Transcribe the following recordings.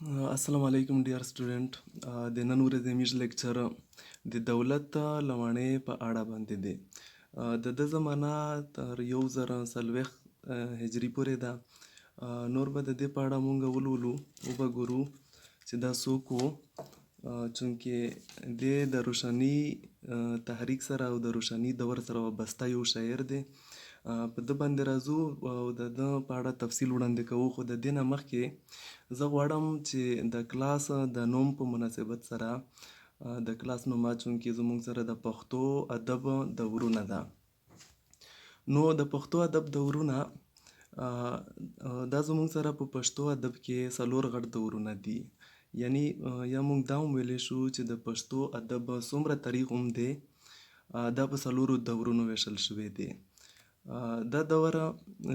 السلام علیکم ډیر سټوډنټ، د نن ورځې میږ لیکچر د دولت لواڼې په اړه باندې دی. د ده زمانه تر 1040 هجري پورې ده. نور به د دې په اړه مونږ ولولو، وبه ګورو چې دا څوک و، چونکې دی د روشني تحریک سره او د روشني دور سره وابسته یو شاعر دی. په ده باندې راځو او د ده په اړه تفصیل وړاندې کوو، خو د دې نه مخکې زه غواړم چې د کلاس د نوم په مناسبت سره، د کلاس نومه چونکې زموږ سره د پښتو ادب دورونه ده، نو د پښتو ادب دورونه دا زموږ سره په پښتو ادب کې څلور غټ دورونه دي، یعنی یا موږ دا هم ویلی شو چې د پښتو ادب څومره تاریخ هم دی، دا په څلورو دورونو ویشل شوی دی. دا دوره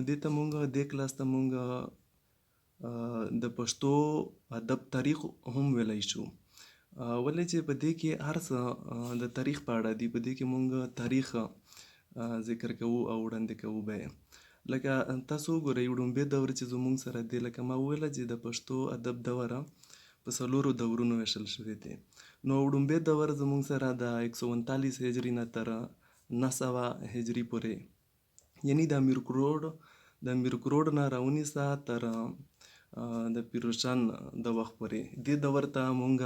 دې ته مونږ، دې کلاس ته مونږ د پښتو ادب تاریخ هم ویلی شو، ولې چې په دې کې هر څه د تاریخ په اړه دي. په دې کې مونږ تاریخ ذکر کوو او وړاندې کوو به یې. لکه تاسو وګورئ، وړومبی دور چې زمونږ سره دی، لکه ما وویله چې د پښتو ادب دوره په څلورو دورونو ویشل شوی دی، نو وړومبی دور زمونږ سره د 139 هجري نه تر 900 هجري پورې، یعنی د امیر کروړ، د امیر کروړ نه راونیسه تر د پیروشان د وخت پورې، دې دور ته مونږ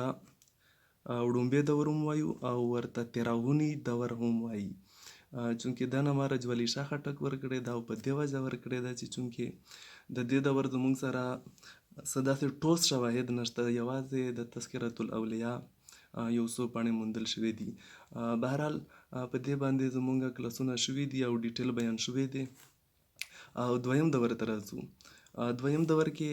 وړومبی دور هم وایو او ورته تیراغونی دور هم وایي، چونکې دا نامه رجوالي شاه خټک ورکړې ده، او په دې وجه ورکړې ده چې چونکې د دې دور زمونږ سره څه داسې ټوس شواهد نشته، یوازې د تذکرة الاولیاء یو څو پاڼې موندل شوې دي. بهرحال په دې باندې زمونږ کلاسونه شوي دي او ډیټیل بیان شوی دی. او دویم دور ته راځو. دویم دور کې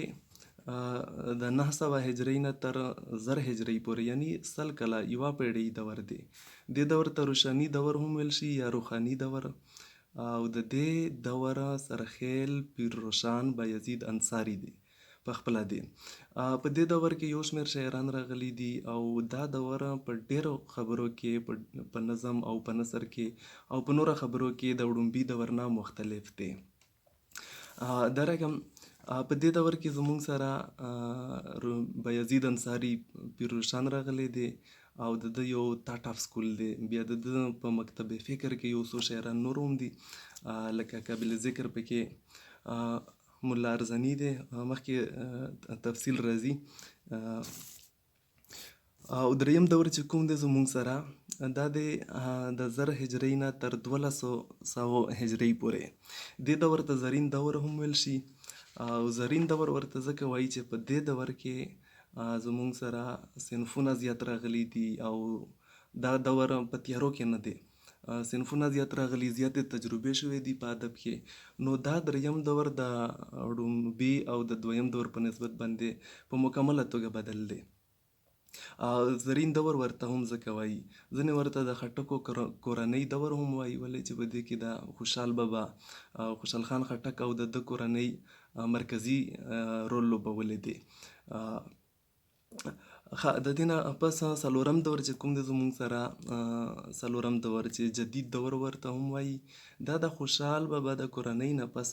د 900 هجرۍ نه تر 1000 هجرۍ پورې، یعنی 100 کله، یوه پیړۍ دور دی. دې دور ته روشني دور هم ویل شي یا روښاني دور، او د دې دور سرخیل پیر روشان بایزید انصاري دی په خپله دی. په دې دور کې یو شمېر شاعران راغلي دي، او دا دور په ډېرو خبرو کې، په نظم او په نثر کې او په نورو خبرو کې د وړومبي دور نه مختلف دی. دا رقم په دې دور کې زموږ سره بایزید انصاري پیر روشان راغلی دی، او د ده یو تاټ اف سکول دی. بیا د ده په مکتب فکر کې یو څو شاعران نور هم دي، لکه قابل ذکر پکې ملا ارزني دی، مخکې تفصیل راځي. او دریم دور چې کوم دی زموږ سره، دا دی د 1000 هجرۍ نه تر 1200 هجرۍ پورې. دې دور ته زرین دور هم ویل شي، او زرین دور ورته ځکه وایي چې په دې دور کې زموږ سره صنفونه زیات راغلي دي، او دا دور په تیارو کې نه دی، صنفونه زیات راغلي، زیاتې تجربې شوې دي په ادب کې. نو دا دریم دور د ړومبي او د دویم دور په نسبت باندې په مکمله توګه بدل دی. زرین دور ورته هم ځکه وایي. ځینې ورته د خټکو کورنۍ دور هم وایي، ولې چې په دې کې د خوشحال بابا، خوشحال خان خټک او د ده کورنۍ مرکزي رول لوبولی دی. د دې نه پس څلورم دور چې کوم دی زموږ سره، څلورم دور چې جدید دور ورته هم وایي، دا د خوشحال بابا د کورنۍ نه پس،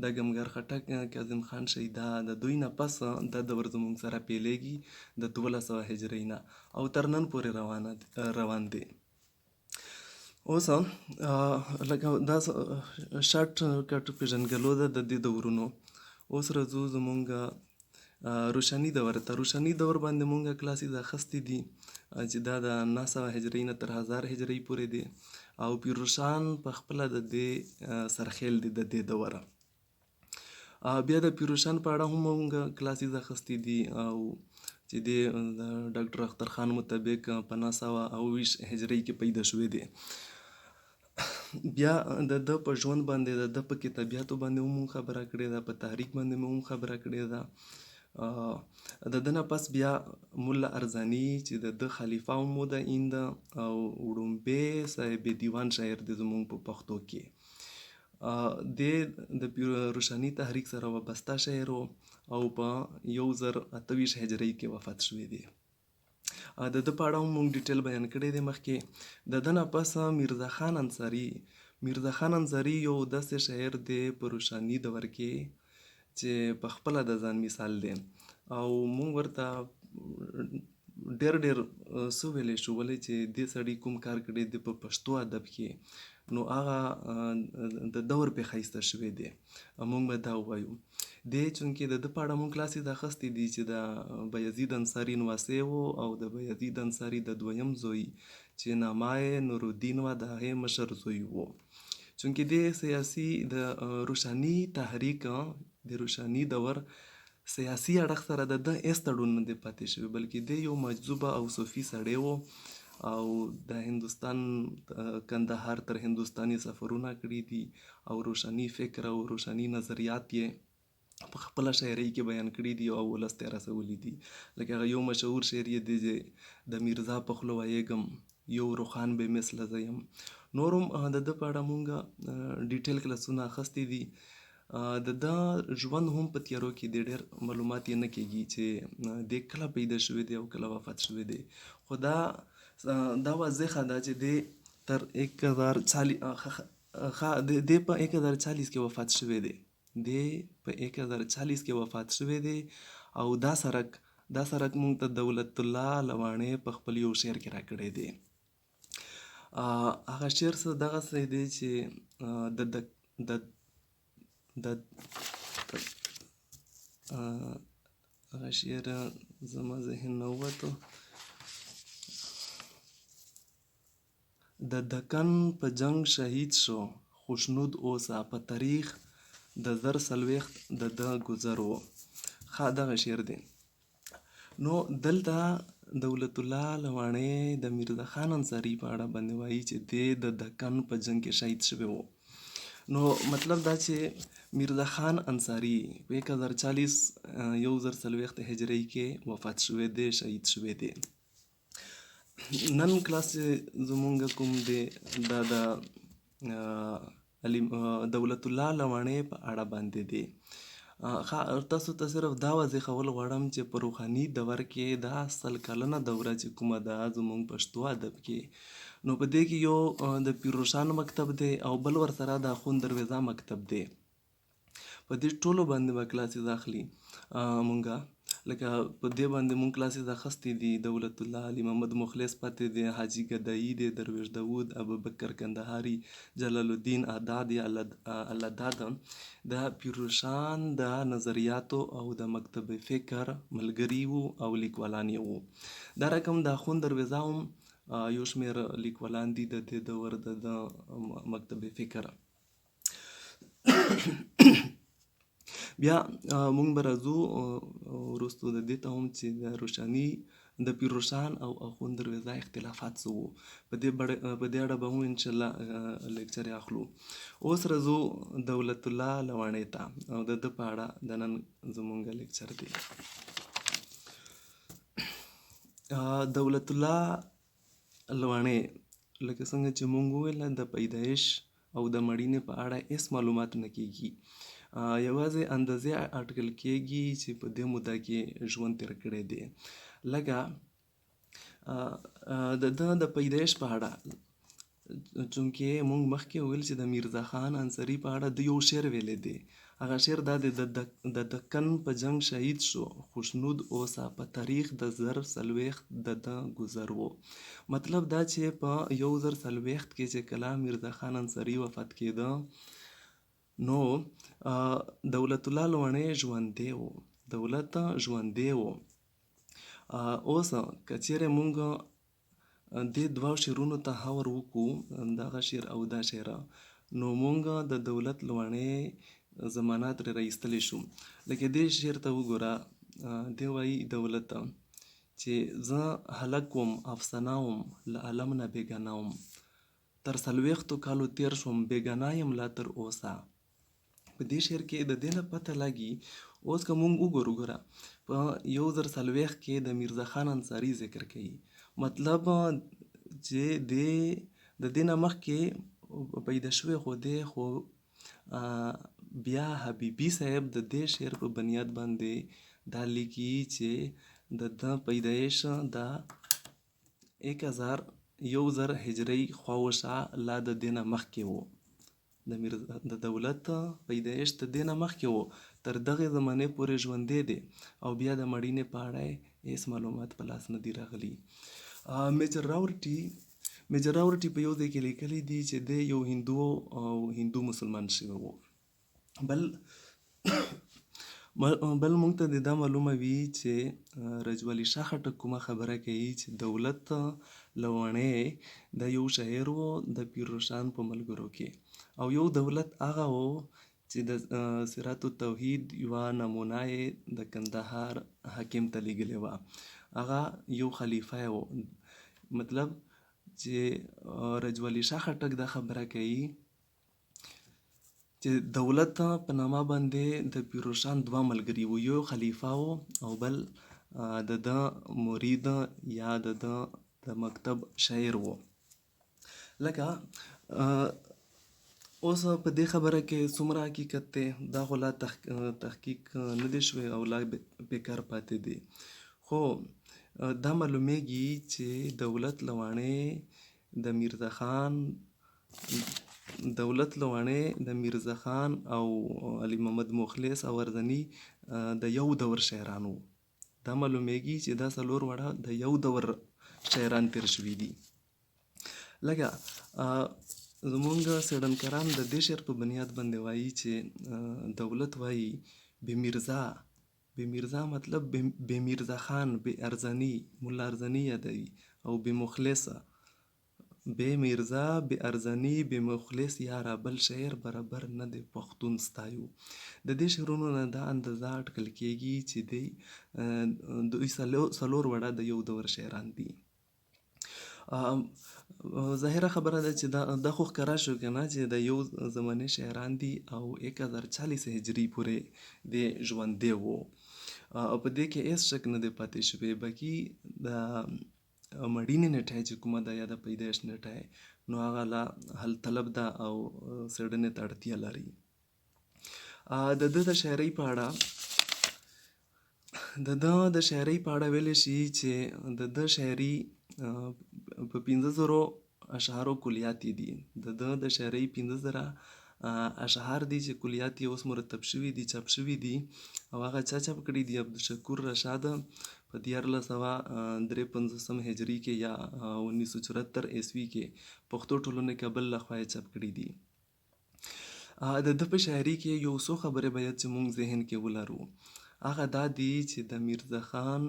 د ګمګر خټک، کاظم خان شیدا د دوی نه پس دا دور زموږ سره پیلېږي د 1200 هجرۍ نه او تر نن پورې روان دی. اوس لکه دا شارټ کټ پېژندګلو ده د دې دورونو. اوس راځو زمونږ روشني دور ته. روشني دور باندې مونږ کلاسز اخیستي دي چې دا د 900 هجرۍ نه تر 1000 هجرۍ پورې دی، او پیر روشان په خپله د دې سرخیل دی د دې دوره. بیا د پیروشان په اړه هم مونږ کلاسز اخیستي دي، او چې دی د ډاکټر اختر خان مطابق په 920 هجرۍ کې پیدا شوی دی. بیا د ده په ژوند باندې، د ده په کتابیاتو باندې هم مونږ خبره کړې ده، په تحریک باندې مو هم خبره کړې ده. د ده نه پس بیا ملا ارزاني چې د ده خلیفه هم و د اینده، او وړومبی صاحب دیوان شاعر دی زمونږ په پښتو کې، دی د روشني تحریک سره وابسته شاعر و، او په 1028 هجرۍ کې وفات شوی دی. د ده په اړه هم موږ ډیټیل بیان کړی دی مخکې. د ده نه پس میرزا خان انصاري. میرزا خان انصاري یو داسې شاعر دی په روشني دور کې چې په خپله د ځان مثال دی. او مونږ ورته ډېر ډېر څه ویلی شو، ولې چې دې سړي کوم کار کړی دی په پښتو ادب کې، نو هغه د دور په ښایسته شوی دی، مونږ به دا ووایو. دی چونکې د ده په اړه مونږ کلاسز اخیستي دي چې د بایزید انصاري نواسی و او د بایزید انصاري د دویم زوی چې نامه یې نورالدین وه د هغې مشر زوی و. چونکې دی سیاسي د روشاني تحریک د روشاني دور سیاسي اړخ سره د ده هېڅ تړون نه دی پاتې شوی، بلکې دی یو مجذوبه او صوفي سړی و او د هندوستان کندهار تر هندوستان یې سفرونه کړي دي او روشاني فکر او روشاني نظریات یې په خپله شاعرۍ کې بیان کړي دي او ولس ته یې رسولي دي. لکه هغه یو مشهور شعر یې دی چې د میرزا په خوله وایېږم یو روښان بې مثله زه یم. نور هم د ده په اړه مونږ ډیټیل کلاسونه اخیستي دي. د ده ژوند هم په تیارو کې دی، ډېر معلومات یې نه کېږي چې دی کله پیدا شوی دی او کله وفات شوی دی، خو دا دا واضحه ده چې دی تر 1040 دی په 1040 کې وفات شوی دی. دی په 1040 کې وفات شوی دی او دا سرک دا سرک مونږ ته دولت الله لواڼی په خپل یو شعر کې راکړی دی. هغه شعر څه دغسې دی چې د د د د هغه شعر زما ذهن نه ووتو. د دکن په جنګ شهید شو خوشنود اوسه په تاریخ د 1040 د ده ګذر و. ښه دغه شعر دی. نو دلته دولت الله لواڼی د میرزا خان انصاري په اړه باندې وایي چې دی د دکن په جنګ کې شهید شوی و. نو مطلب دا چې میرزا خان انصاري په 1040 1040 هجري کې وفات شوی دی، شهید شوی دی. نن کلاس چې زمونږ کوم دی دا د دولت الله لواڼی په اړه باندې دی. ښه تاسو ته صرف دا واضحول غواړم چې په روحاني دور کې دا 100 کلنه دوره چې کومه ده زمونږ پښتو ادب کې، نو په دې کې یو د پیر روښان مکتب دی او بل ورسره د اخوند درویزه مکتب دی. په دې ټولو باندې به کلاسز اخلي مونږه، لکه په دې باندې مونږ کلاسز اخیستي دي. دولت الله علي محمد مخلص پاتې دی، حاجي ګدایي دی، درویش داود، ابوبکر کندهاري، جلال الدین عداد یا الله داد د پیروشان د نظریاتو او د مکتب فکر ملګري وو او لیکوالان یې وو. دا رقم د اخوند درویزه هم یو شمېر لیکوالان دي د دې دور د مکتب فکر. بیا مونږ به راځو وروسته د دې ته هم چې د روشاني د پیر روشان او اخوند درویزه اختلافات څه وو، په دې په دې اړه به هم انشاءالله لیکچر اخلو. اوس راځو دولت الله لواڼی ته او د ده په اړه د نن زمونږ لیکچر دی. دولت الله لواڼی لکه څنګه چې مونږ وویل د پیدایش او د مړینې په اړه هېڅ معلومات نه کېږي، یوازې اندازې اټکل کېږي چې په دې موده کې ژوند تېر کړی دی. لکه د ده د پیدایش په اړه چونکې مونږ مخکې وویل چې د میرزا خان انصاري په اړه ده یو شعر ویلی دی، هغه شعر دا دی: د دکن په جنګ شهید شو خوشنود اوسه په تاریخ د 1040 د ده ګذر و. مطلب دا چې په 1040 کې چې کله میرزا خان انصاري وفات کېده نو دولت الله لوڼی ژوندی و، دولت ژوندی و. اوس که چیرې مونږ دې دوو شعرونو ته غور وکړو، دغه شعر او دا شعر، نو مونږ د دولت لوڼی زمانه ترې را ایستلی شو. لکه دې شعر ته وګوره، دی وایي دولت چې زه هلک وم افسانه وم له عالم نه بېګانه وم، تر 40 کالو تېر شوم بېګانه یم لا تر اوسه. په دې شعر کې د دې نه پته لګي. اوس که مونږ وګورو، ګوره په 1040 کې د میرزا خان انصاري ذکر کوي، مطلب چې دی د دې نه مخکې پیدا شوی خو دی، خو بیا حبیبي صاحب د دې شعر په بنیاد باندې دا لیکي چې د ده پیدایش د 1000 1000 هجري خواوشا لا د دې نه مخکې و، د میرزا د دولت پیدایش د دې نه مخکې و. تر دغې زمانې پورې ژوندی دی او بیا د مړینې په اړه یې هېڅ معلومات په لاس نه دي راغلي. میجر راورټي میجر راورټي په یو ځای کې لیکلي دي چې دی یو هندو او هندو مسلمان شوی و. بل بل مونږ ته دا معلومه وي چې رجوالي شاه خټک کومه خبره کوي چې دولت لوڼی دا یو شاعر و د پیر روشان په ملګرو کې او یو دولت هغه و چې د صراط التوحید یوه نمونه یې د کندهار حاکم ته لیږلې وه، هغه یو خلیفه و، مطلب چې رجوالي شاه خټک دا خبره کوي چې دولت په نامه باندې د پیروشان دوه ملګري وو، یو خلیفه و او بل د ده مرید یا د ده د مکتب شاعر و. لکه اوس په دې خبره کې څومره حقیقت دی دا خو لا تحقیق نه دی شوی او لا بیکار پاتې دی، خو دا معلومیږي چې دولت لواڼی د میرزا خان دولت لواڼی د میرزا خان او علي محمد مخلص او ارزني د یو دور شاعران وو. دا معلومیږي چې دا څلور واړه د یو دور شاعران تیر شوي دي. لکه زمونږ څېړنکاران د دې شعر په بنیاد باندې وایي چې دولت وایي بې میرزا، بې میرزا مطلب بې میرزا خان، بې ارزني، ملا ارزني یادوي او بې مخلص، بې میرزا، بې ارزني، بې مخلص یاره بل شعر برابر نه دی پښتون ستایو. د دې شعرونو نه دا اندازه اټکل کېږي چې دی دوی څلور واړه د یو دور شاعران دي. ظاهره خبره ده چې دا دا خو ښکاره شو که نه چې د یو زمانې شاعران دي او 1040 هجري پورې د ژوندی وو او په دې کې هېڅ شک نه دی پاتې شوی. باقي د مړینې نېټه چې کومه ده یا د پیدایش نېټه نو هغه لا حل طلب ده او څېړنې ته اړتیا لري. د ده د شاعرۍ په اړه د ده د شاعرۍ په اړه ویلی شي چې د ده شاعري په 5000 اشعارو کلیات یې دي. د ده د شاعرۍ 5000 اشعار دي چې کلیات یې اوس مرتب شوي دي، چاپ شوي دي او هغه چا چاپ کړي دي؟ عبدالشکور رشاد په 1353 هجري کې یا 1974 عیسوي کې پښتو ټولنې کابل لخوا یې چاپ کړي دي. د ده په شاعري کې یو څو خبرې باید چې موږ ذهن کې ولرو، هغه دا دي چې د میرزا خان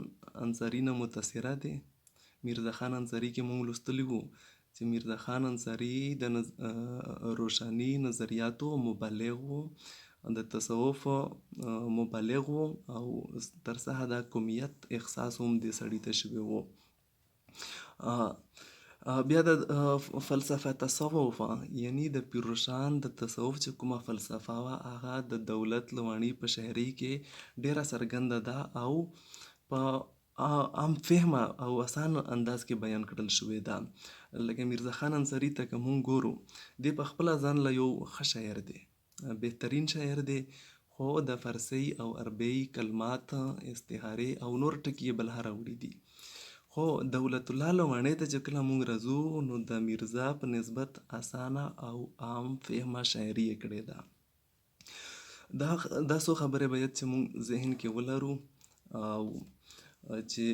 انصاري نه متاثره دی. میرزا خان انصاري کې موږ لوستلي وو چې میرزا خان انصاري د روشاني نظریاتو مبلغ و، د تصوف مبلغ و او تر څه حده قومیت احساس هم دې سړي ته شوی و. بیا د فلسفه تصوف یعنی د پیر روشان د تصوف چې کومه فلسفه وه هغه د دولت لواڼي په شاعرۍ کې ډیره څرګنده ده او په عام فهمه او اسان انداز کې بیان کړل شوې ده. لکه میرزا خان انصاري ته که مونږ ګورو دی په خپله ځان له یو ښه شاعر دی، بهترین شاعر دی، خو د فارسۍ او عربۍ کلمات، استعارې او نور ټکي یې بلها راوړي دي. خو دولت الله لواڼې ته چې کله موږ راځو نو د میرزا په نسبت اسانه او عام فهمه شاعري یې کړې ده. دا دا څو خبرې باید چې موږ ذهن کې ولرو او چې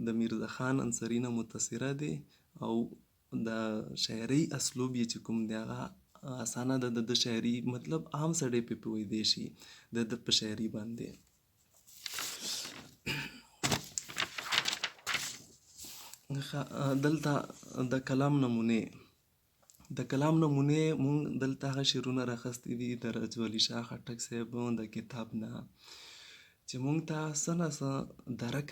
د میرزا خان انصاري نه متاثره دی او د شاعرۍ اسلوب یې چې کوم دی هغه اسانه ده، د ده شاعري مطلب عام سړی پرې پوهېدی شي د ده په شاعري باندې. دلته د کلام نمونې، د کلام نمونې مونږ دلته هغه شعرونه راخستي دي د رجوالي شاه خټک صاحب د کتاب نه چې مونږ ته څه نا څه درک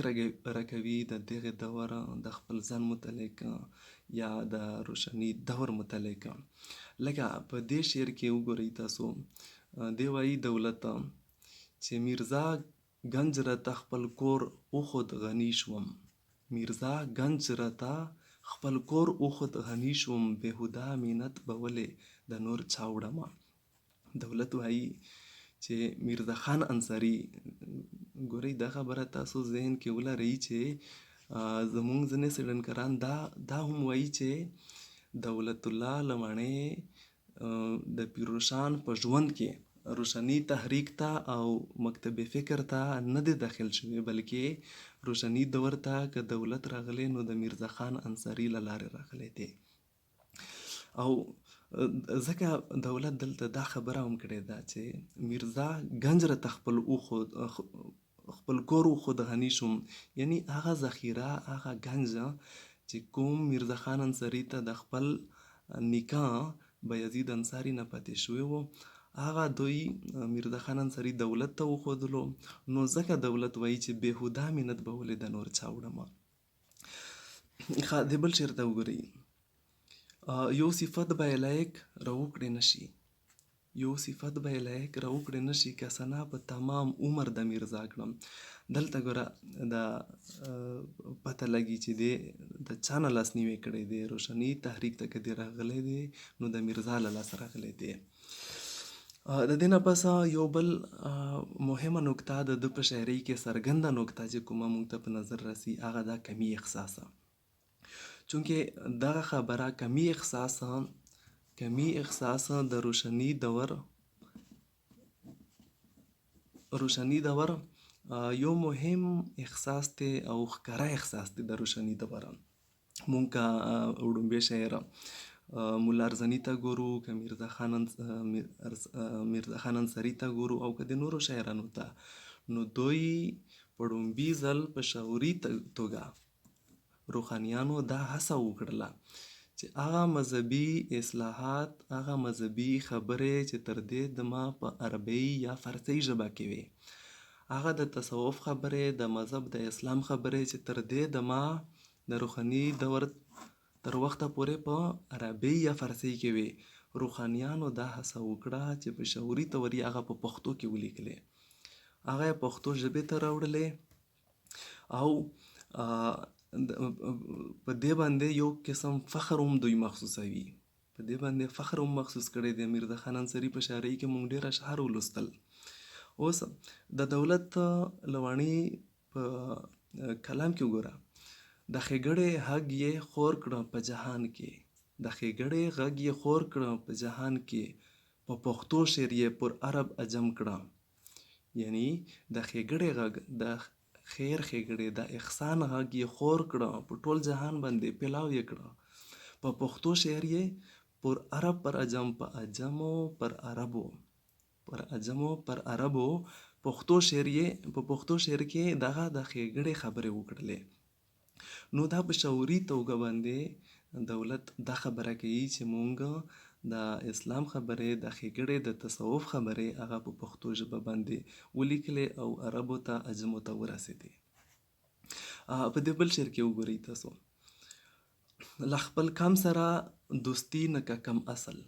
راکوي د دغه دور د خپل ځان متعلق یا د روشني دور متعلق. لکه په دې شعر کې وګورئ تاسو، دی وایي دولت چې میرزا ګنج راته خپل کور وښود غني شوم، میرزا ګنج راته خپل کور وښود غني شوم، بېهوده مینت به ولې د نور چا وړمه. دولت وایي چې میرزا خان انصاري، ګورئ دا خبره تاسو ذهن کې ولرئ چې زمونږ ځینې څېړنکاران دا دا هم وایي چې دولت الله لمڼې د پیروشان په ژوند کې روشني تحریک ته او مکتب فکر ته نه دی داخل شوی، بلکې روشني دور ته که دولت راغلی نو د میرزا خان انصاري له لارې راغلی دی. او ځکه دولت دلته دا خبره هم کړې ده چې میرزا ګنج راته خپل وښود، خپل کور وښود، غني شوم. یعنی هغه ذخیره، هغه ګنج چې کوم میرزا خان انصاري ته د خپل نیکه بایزید انصاري نه پاتې شوی وو، هغه دوی میرزا خان انصاري دولت ته وښودلو. نو ځکه دولت وایي چې بېهوده منت به ولې د نور چا وړم. ښه، د بل شعر ته وګورئ. یو صفت به یې لایق راوکړې نه شي، یو صفت به یې لایق راوکړې نه شي، که ثنا په تمام عمر د میرزا کړم. دلته ګوره د پته لګي چې دی د چا نه لاسنیوی کړی دی. روشني تحریک ته که دی راغلی دی نو د میرزا له لاسه راغلی دی. د دې نه پس یو بل مهمه نکته د ده په شاعرۍ کې څرګنده نکته چې کومه موږ ته په نظر راسي هغه دا کمي احساس. چونکه دغه خبره کمي احساس، کمي احساس د روشني دور، روشني دور یو مهم احساس دی او ښکاره احساس دی د روشني دور. مونږ که وړومبی شاعر ملا ارزني ته ګورو، که میرزا خان میرزا خان انصاري ته ګورو او که د نورو شاعرانو ته، نو دوی په ړومبي ځل په شعوري توګه روښانیانو دا هڅه وکړله چې هغه مذهبي اصلاحات، هغه مذهبي خبرې چې تر دې دمه په عربۍ یا فارسۍ ژبه کې وې، هغه د تصوف خبرې، د مذهب د اسلام خبرې چې تر دې دمه د روښاني دور تر وخته پورې په عربۍ یا فارسۍ کې وې، روښانیانو دا هڅه وکړه چې په شعوري طور یې هغه په پښتو کې ولیکلې، هغه یې پښتو ژبې ته راوړلې او په دې باندې یو قسم فخر هم دوی مخصوصوي. په دې باندې فخر هم مخصوص کړی دی. میرزا خان انصاري په شاعرۍ کې مونږ ډېر اشعار ولوستل. اوس د دولت لواڼي په کلام کې وګوره، د ښېګړې غږ یې خور کړه په جهان کې، د ښېګړې غږ یې خور کړه په جهان کې، په پښتو شعر یې پر عرب عجم کړه. یعنی د ښېګړې غږ، د خیر ښېګړې، د احسان غږ یې خور کړه په ټول جهان باندې، پلاو یې کړه په پښتو شعر یې پر عرب پر عجم، په عجمو پر عربو، پر عجمو پر عربو پښتو شعر یې، په پښتو شعر کې دغه د ښېګړې خبرې وکړلې. نو دا په شعوري توګه باندې دولت دا خبره کوي چې مونږ د اسلام خبرې، د ښېګړې، د تصوف خبرې هغه په پښتو ژبه باندې ولیکلې او عربو ته، عجمو ته ورسېدې. په دې بل شعر کې وګورئ تاسو، له خپل کام سره دوستي نه که کم اصل،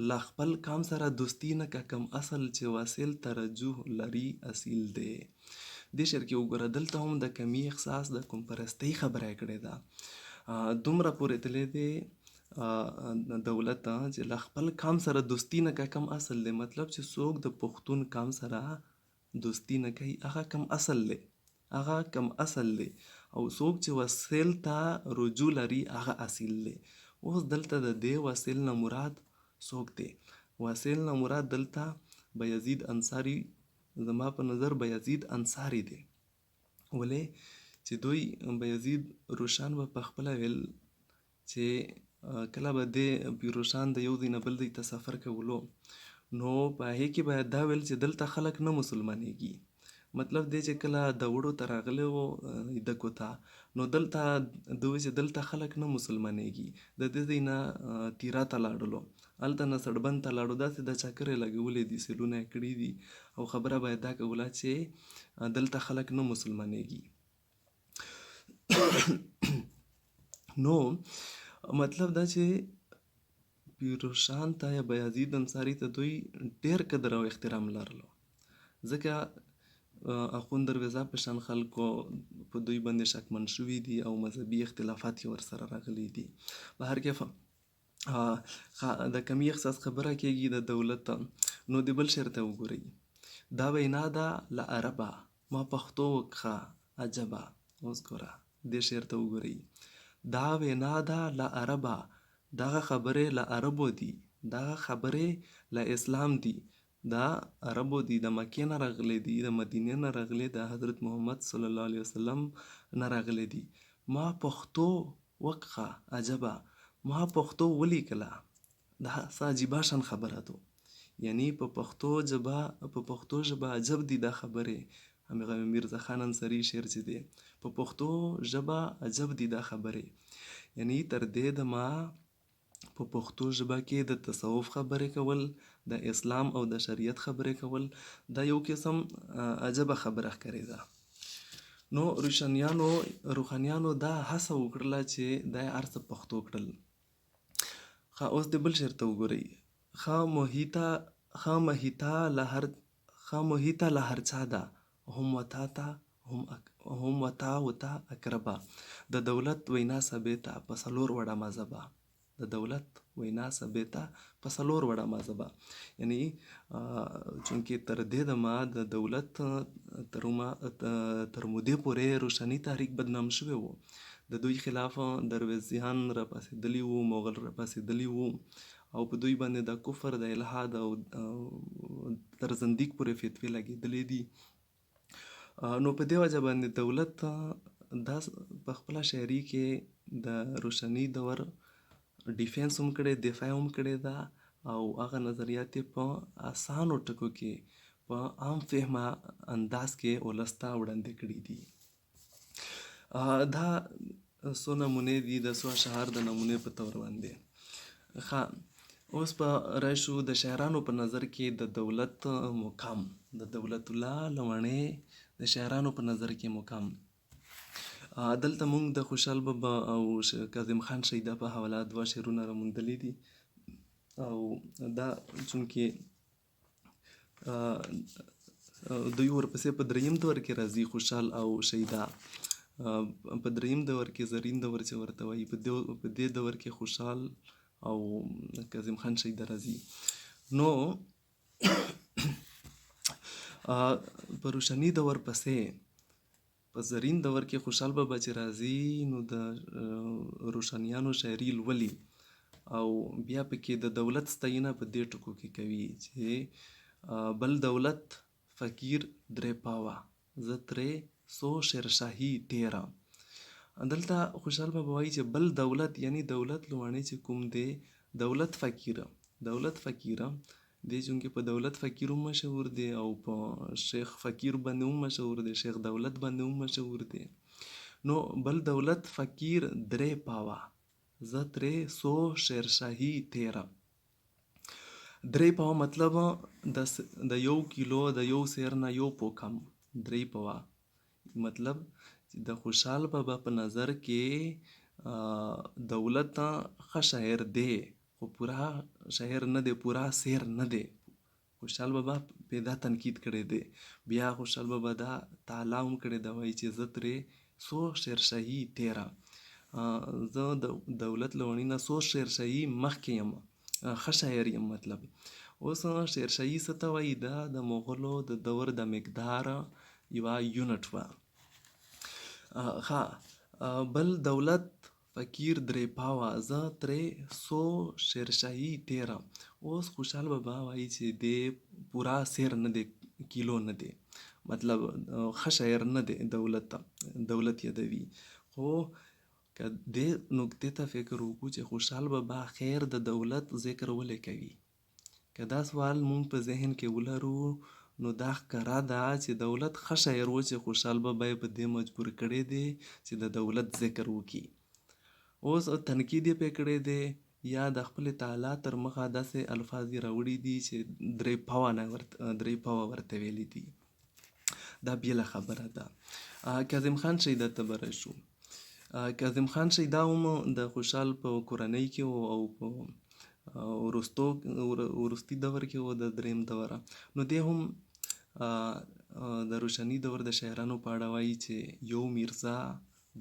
له خپل کام سره دوستي نه که کم اصل، چې واصل ترجح لري اصیل دی. دې شعر کې وګوره، دلته هم د کمي احساس، د کوم پرستۍ خبره یې کړې ده. دومره پورې تللی دی دولت چې له خپل کام سره دوستي نه که کم اصل دی، مطلب چې څوک د پښتون کام سره دوستي نه کوي هغه کم اصل دی، هغه کم اصل دی، او څوک چې وسیل ته رجوع لري هغه اصیل دی. اوس دلته د دې وسیل نه مراد څوک دی؟ وسیل نه مراد دلته بایزید انصاري، زما په نظر بایزید انصاري دی. ولې چې دوی بایزید روشان به په خپله ویل چې کله به دې پیروشان د یو ځای نه بل ځای ته سفر کولو نو په هغې کې به دا ویل چې دلته خلک نه مسلمانېږي. مطلب دی چې کله دوړو ته راغلی و دکو ته، نو دلته دوی چې دلته خلک نه مسلمانېږي، د دې ځای نه تیرا ته لاړلو، هلته نه سړبن ته لاړو، داسې د چکرې لګولې دي، سیلونه یې کړي دي او خبره به یې دا کوله چې دلته خلک نه مسلمانېږي. نو مطلب دا چې پیروشان ته یا بایزید انصاري ته دوی ډېر قدر او احترام لرلو، ځکه اخوند درویزه په شان خلکو په دوی باندې شکمن شوي دي او مذهبي اختلافات یې ورسره راغلي دي. په هر کیف د کمي احساس خبره کېږي د دولت. نو د بل شعر ته وګورئ، دا وینا ده له عربه ما پښتو وکښه عجبه. اوس ګوره دې شعر ته وګورئ، دا وینا ده له عربه، دغه خبرې له عربو دي، دغه خبرې له اسلام دي، د عربو دي، د مکې نه راغلي دي، د مدینې نه راغلي، د حضرت محمد صلی الله علیه وسلم نه راغلي دي. ما پښتو وکښه عجبه، ما پښتو ولیکله، دا څه عجیبه شان خبره ده. یعنی په پښتو ژبه، په پښتو ژبه عجب دي دا خبرې، همغه میرزا خان انصاري شعر چې دی، په پښتو ژبه عجب دي دا خبرې، یعنی تر دې دمه په پښتو ژبه کې د تصوف خبرې کول، د اسلام او د شریعت خبرې کول، دا یو قسم عجبه خبره ښکارېده. نو روشنیانو روښانیانو دا هڅه وکړله چې دا یې هر څه پښتو کړل. ښه، اوس د بل شعر ته وګورئ. ښه محیطه ښه محیطه له هر ښه محیطه له هر چا ده، هم وتا ته هم هم وتا و ته اقربه، د دولت وینا ثابته په څلور وړه مذهبه. د دولت وینا ثابته په څلور وړه مذهبه، یعنی چونکه تر دې دمه د دولت تر تر مودې پورې روشني تحریک بدنام شوی وو، د دوی خلاف درویزیان راپاڅېدلي وو، مغل راپاڅېدلي وو او په دوی باندې د کفر، د الحاد او تر زندیق پورې فتوې لګېدلې دي. نو په دې وجه باندې دولت دا په خپله شاعري کې د روشني دور ډیفنس هم کړی، دفاع هم کړې ده او هغه نظریات یې په اسانو ټکو کې په عام فهمه انداز کې ولس ته وړاندې کړي دي. دا څو نمونې دي د څو اشعار د نمونې په تور باندې. ښه، اوس به راشو د شاعرانو په نظر کې د دولت مقام، د دولت الله لواڼې د شاعرانو په نظر کې مقام. دلته مونږ د خوشحال بابا او کاظم خان شیدا په حواله دوه شعرونه راموندلي دي او دا چونکې دوی ورپسې په دریم دور کې راځي، خوشحال او شیدا په دریم دور کې، زرین دور چې ورته وایي، په دې دور کې خوشحال او کاظم خان شیدا راځي. نو په روشني دور پسې په زرین دور کې خوشحال بابا چې راځي نو د روشنیانو شاعري لولي او بیا پکې د دولت ستاینه په دې ټکو کې کوي چې بل دولت فقیر درې پاوه، زه ترې څو شیرشاهي تیره. دلته خوشحال بابا وایي چې بل دولت، یعنی دولت لواڼی چې کوم دی، دولت فقیر، دولت فقیر دی، چونکه په دولت فقیر هم مشهور دی او په شیخ فقیر باندې هم مشهور دی، شیخ دولت باندې هم مشهور دی. نو بل دولت فقیر درې پاوه، زه ترې څو شیرشاهي تیره. درې پاوه مطلب د یو کیلو، د یو سیر نه یو پو کم، درې پاوه. مطلب چې د خوشحال بابا په نظر کې دولت ښه شاعر دی خو پوره شاعر نه دی، پوره سیر نه دی. خوشحال بابا پې دا تنقید کړی دی. بیا خوشحال بابا دا تعالی هم کړې ده، وایي چې زه ترې څو شیرشاهي تیره، زه د دولت لوڼي نه څو شیرشاهي مخکې یم، ښه شاعر یم. مطلب اوس شیرشاهي څه ته وایي؟ دا د مغولو د دور د مقدار یوه یونټ وه. ښه، بل دولت فقیر درې پاوه، زه ترې څو شیرشاهي تیره. اوس خوشحال بابا وایي چې دی پوره سیر نه دی، کیلو نه دی، مطلب ښه شاعر نه دی، دولت دولت یادوي. خو که دې نکتې ته فکر وکړو چې خوشحال بابا خیر د دولت ذکر ولې کوي، که دا سوال مونږ په ذهن کې ولرو نو دا ښکاره ده چې دولت ښه شاعر و چې خوشحال بابا یې په دې مجبور کړی دی چې د دولت ذکر وکړي. اوس تنقید یې پرې کړی دی یا د خپلې تعالی تر مخه داسې الفاظ یې راوړي دي چې درې پوه نه ورته، درې پوه ورته ویلي دي، دا بیله خبره ده. کاظم خان شیدا ته به راشو. کاظم خان شیدا هم د خوشحال په کورنۍ کې و او په وروستو وروستي دور کې و، د دریم دور. نو دی هم د روشني دور د شاعرانو په اړه وایي چې یو میرزا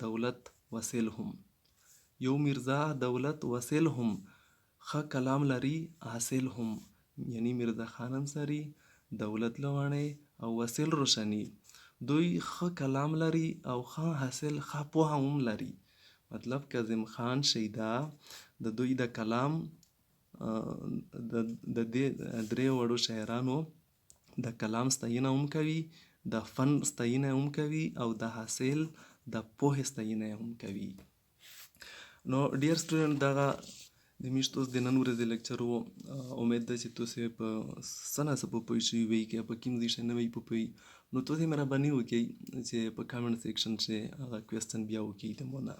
دولت وسیل هم، یو میرزا دولت وسیل هم ښه کلام لري حاصل هم، یعنی میرزا خان انصاري، دولت لواڼی او وسیل روشني دوی ښه کلام لري او ښه حاصل، ښه پوهه هم لري. مطلب کاظم خان شیدا د دوی د کلام د دې درې وړو شاعرانو د کلام ستاینه هم کوي، د فن ستاینه هم کوي او د حاصل د پوهې ستاینه هم کوي. نو ډیر سټوډنټ، دغه د میشت اوس د نن ورځې لیکچر وو. امید ده چې تاسو په څه نا څه په پوه شوي وئ. که په کوم ځای کښې نه وئ په پوه، نو تاسو مهرباني وکړئ چې په کمنټ سیکشن کښې هغه کوېسچن بیا وکړئ د مونږ نه.